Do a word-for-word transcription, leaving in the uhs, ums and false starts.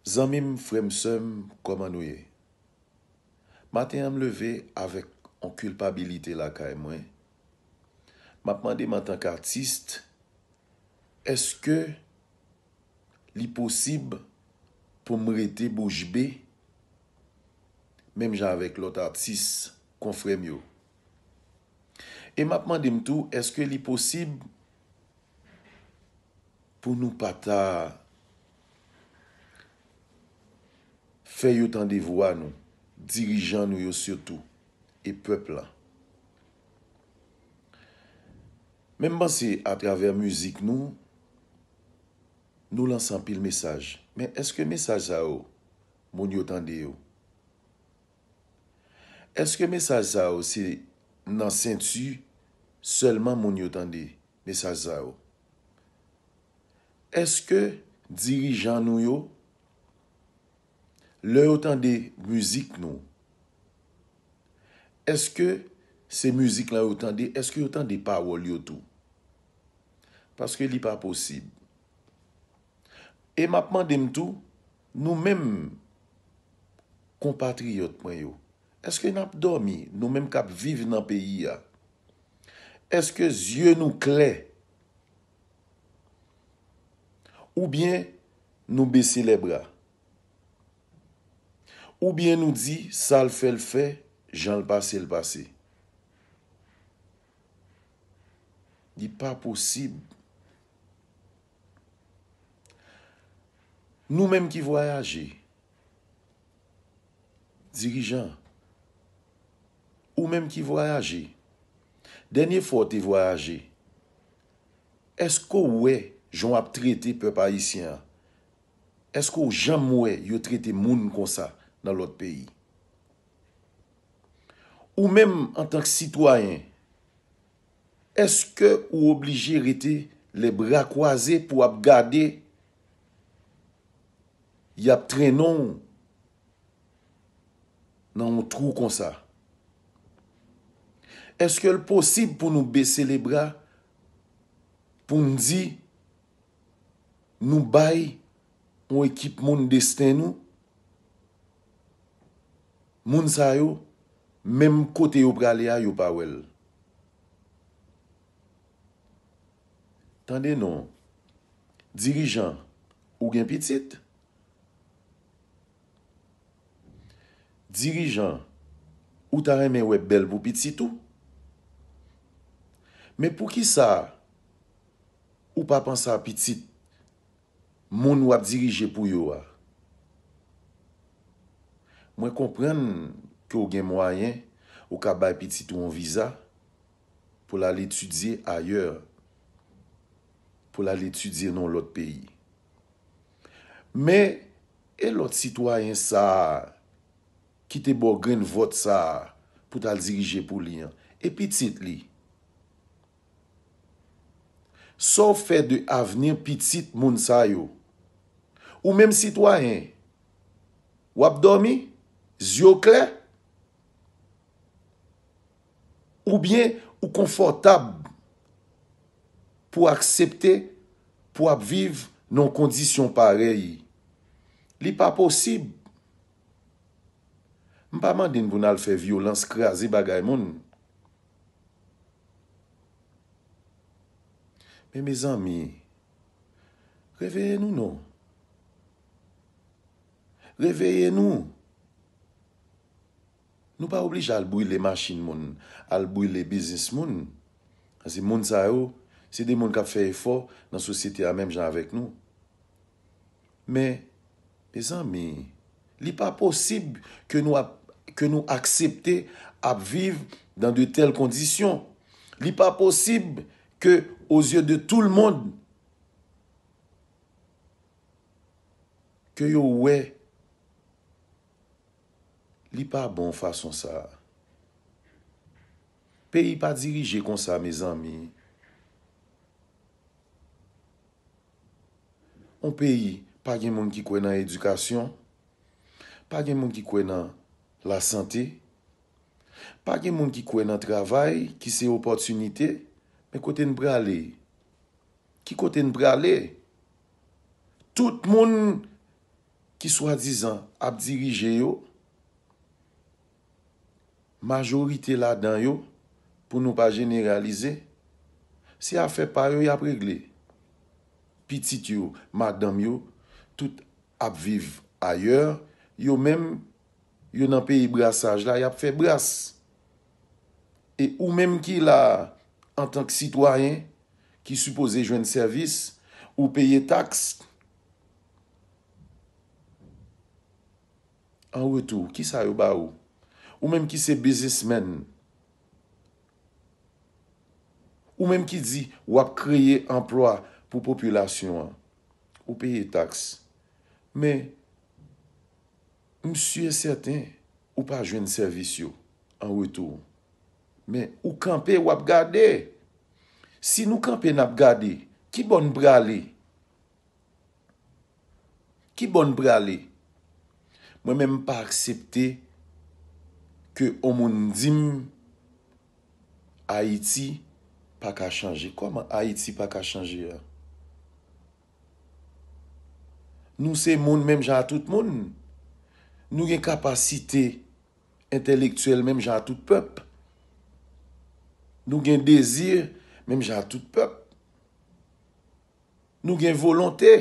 Zanmi m, frè m, sè m, kòman nou ye? Maten an, m leve avèk yon kilpabilite lakay mwen. M ap mande m antanke atis, èske li posib pou m rete bouch be, menm jan avèk lòt atis, konfrè m yo? E m ap mande m tou, èske li posib pou nou pa ta fè yo tande vwa nou, dirijan nou yo sitou, e pèp la? Men m panse atravè mizik nou, nou lanse anpil mesaj. Men èske mesaj sa yo, moun yo tande yo? Èske mesaj sa yo se nan senti sèlman moun yo tande mesaj sa yo? Èske dirijan nou yo, lè yo tande mizik nou, èske se mizik lan yo tande, èske yo tande pawòl yo tou? Paske li pa posib. E m ap mande m tou, nou menm konpatriyòt mwen yo, èske n ap dòmi, nou menm k ap viv nan peyi a? Èske zye nou klè? Oubyen nou bese lèbra? Oubyen nou di, sa l fè, l fè, jan l pase, l pase? Li pa posib. Nou menm ki vwayaje, dirijan, ou menm ki vwayaje, dènye fwa w te vwayaje, èske w wè jan w ap trete pèp ayisyen an? Èske w janm wè yo trete moun konsa nan lòt peyi? Ou menm, antank sitwayen, èske ou oblije rete lè bra kwaze pou w ap gade y ap trennen w nan yon twou konsa? Èske l posib pou nou bese lebra, pou n di nou bay yon ekip moun desten nou? Moun sa yo, menm kote yo prale a, yo pa wè l. Tande non, dirijan, ou gen pitit? Dirijan, ou ta renmen wè bèl pou pitit ou? Men poukisa ou pa panse a pitit moun w ap dirije pou yo a? Mwen konprann ke w gen mwayen, ou ka bay pitit ou yon viza pou l al etidye ayè, pou l al etidye nan yon lòt peyi. Men, e lòt sitwayen sa a ki te ba w grenn vòt sa a pou w t al dirije pou li an? E pitit li? Sa w fè de avni pitit moun sa yo? Ou menm sitwayen, w ap dòmi, zye w klè? Oubyen ou konfòtab pou aksepte pou w ap viv nan yon kondisyon parèy? Li pa posib. M pa mande n pou n al fè vyolans, kraze bagay moun. Men mezanmi, reveye nou non. Reveye nou. Nou pa oblije al brile machin moun, al brile biznis moun. Paske moun sa yo, se de moun k ap fè efò nan sosyete a menm jan avèk nou. Men, mezanmi, li pa posib ke nou ap, ke nou aksepte ap viv dans de telles conditions. Li pa posib ke, aux yeux de tout le monde, ke yo wè li pa bon fason sa a. Peyi pa dirije konsa, mezanmi. Yon peyi, pa gen moun ki kwè nan edikasyon, pa gen moun ki kwè nan lasante, pa gen moun ki kwè nan travay, ki se opòtinite, men kote n prale? Ki kote n prale? Tout moun ki swadizan ap dirije yo, majorite ladan yo, pou nou pa jeneralize, se afè pa yo y ap regle. Pitit yo, madanm yo, tout ap viv ayè, yo menm, yo nan peyi brasaj la, y ap fè bras. E ou menm ki la, antank sitwayen, ki sipoze jwenn sèvis, ou peye taks, an retou, kisa yo ba ou? Ou menm ki se biznismenn, ou menm ki di w ap kreye anplwa pou popilasyon an, ou peye taks. Men, m si e sèten, ou pa jwenn sèvis yo an retou. Men, ou kanpe, w ap gade. Si nou kanpe, n ap gade, ki bò n prale? Ki bò n prale? Mwen menm, m pa aksepte ke on moun di m Ayiti pa ka chanje. Kòman Ayiti pa ka chanje a? Nou se moun menm jan a tout moun. Nou gen kapasite entèlektyèl menm jan a tout pèp. Nou gen dezi menm jan a tout pèp. Nou gen volonte